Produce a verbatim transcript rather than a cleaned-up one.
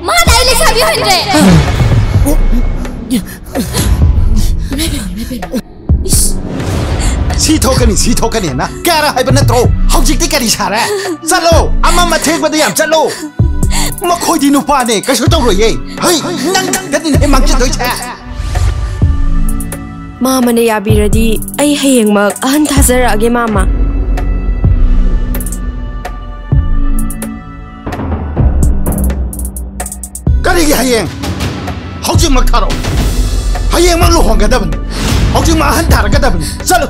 ꯃꯥꯗ ꯑꯩ ꯂꯩꯁꯥꯕꯤ ꯑꯣꯏꯍꯟꯗ꯭ꯔꯦ꯫ ꯏꯁ! ꯁꯤ ꯊꯣꯛꯀꯅꯤ, ꯁꯤ ꯊꯣꯛꯀꯅꯤꯅ ꯀꯌꯥꯔ ꯍꯥꯏꯕ ꯅꯠꯇ꯭ꯔꯣ? ꯍꯧꯖꯤꯛꯇꯤ ꯀꯔꯤ ꯁꯥꯔꯦ? ꯆꯠꯂꯣ, ꯑꯃꯝ ꯑꯊꯦꯡꯕꯗ ꯌꯥꯝ ꯆꯠꯂꯣ꯫ ꯃꯈꯣꯏꯗꯤ ꯅꯨꯄꯥꯅꯦ, ꯀꯩꯁꯨ ꯇꯧꯔꯣꯏꯌꯦ꯫ ꯍꯩ, ꯅꯪ ꯈꯛꯇꯅꯤꯅꯦ ꯃꯥꯡꯖꯗꯣꯏꯁꯦ꯫ ꯃꯥꯃꯅ ꯌꯥꯕꯤꯔꯗꯤ ꯑꯩ ꯍꯌꯦꯡꯃꯛ ꯑꯍꯟ ꯊꯥꯖꯔꯛꯑꯒꯦ, ꯃꯥꯃ꯫ ꯀꯔꯤꯒꯤ ꯍꯌꯦꯡ? ꯍꯧꯖꯤꯛꯃꯛ ꯊꯥꯔꯛꯑꯣ꯫ ꯍꯌꯦꯡꯃꯛ ꯂꯨꯍꯣꯡꯒꯗꯕꯅꯤ꯫ ꯍꯧꯖꯤꯛꯃꯛ ꯑꯍꯟ ꯊꯥꯔꯛꯀꯗꯕꯅꯤ꯫ ꯆꯠꯂꯨ꯫